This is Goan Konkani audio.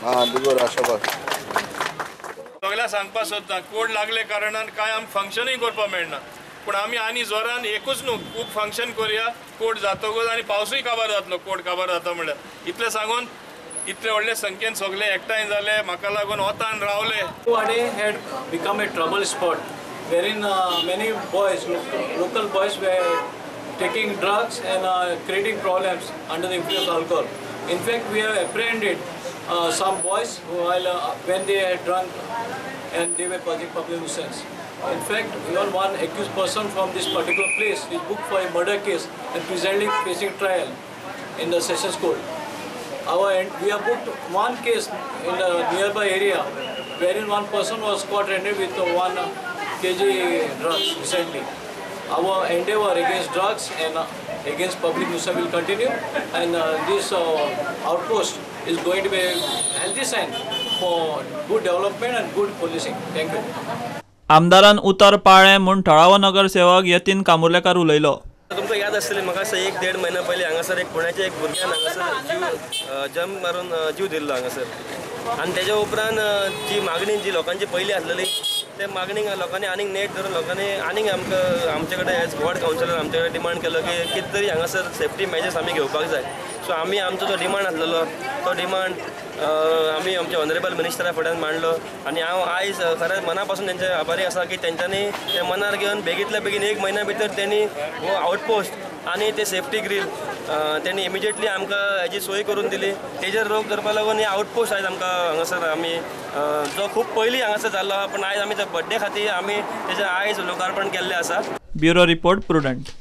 हां बिगोर आशाबाद. सगळ्या सांगपाक सोदता कोड लागले कारणान काय आम फंक्शनूय करपाक मेळना, पूण आमी आनी जोरान एकूच न्हू खूब फंक्शन करुया. कोड जातकूच आनी पावसूय काबार जातलो, कोड काबार जाता म्हणल्यार. इतलें सांगून इतले व्हडले संख्येन सगळे एकठांय जाले, म्हाका लागून वतान रावले. Wade had become a trouble spot wherein many boys, local boys were taking drugs and creating problems under the influence of alcohol. In fact, we have apprehended some boys while when they had drunk and they were causing public nuisance. In fact, even one accused person from this particular place is booked for a murder case and presently facing trial in the Sessions Court. We have booked one case in the nearby area wherein one person was caught red-handed with 1 kg drugs recently. Our endeavor against drugs and against public nuisance will continue, and this outpost is going to be a healthy sign for good development and good policing. Thank you. आमदारान उतर पाळ्ळें म्हूण थळावो नगरसेवक यतीन कामुर्लेकर उलयलो. तुमकां याद आसतली म्हाका एक देड म्हयन्या पयलीं हांगासर एक पुण्याच्या एक भुरग्यान हांगासर जीव जंप मारून जीव दिल्लो हांगासर. आनी तेज्या उपरांत जी मागणी जी लोकांची पयलीं आसलेली ते मागणीक लोकांनी आनीक नेट धरून लोकांनी आनीक आमकां आमचे कडेन एज वॉर्ड कावन्सिलर आमचे कडेन डिमांड केलो की कितें तरी हांगासर सेफ्टी मेजर्स आमी घेवपाक जाय. सो आमी आमचो जो डिमांड आसलेलो तो डिमांड आमी आमच्या ऑनरेबल मिनिस्टरा फुड्यान मांडलो आनी हांव आयज खरेंच मना पासून तेंचे आभारी आसा की तेंच्यांनी ते मनार घेवन बेगींतल्या बेगीन एक म्हयन्या भितर तेणी हो आउटपोस्ट आनी ते सेफ्टी ग्रील तेणी इमिजिएटली आमकां हेजी सोय करून दिली. तेजेर रोख धरपा लागून हे आउटपोस्ट आयज आमकां हांगासर आमी जो खूब पयलीं हांगासर जाल्लो आहा, पूण आयज आमी त्या बड्डे खातीर आमी तेजें आयज लोकार्पण केल्लें आसा. Bureau report, Prudent.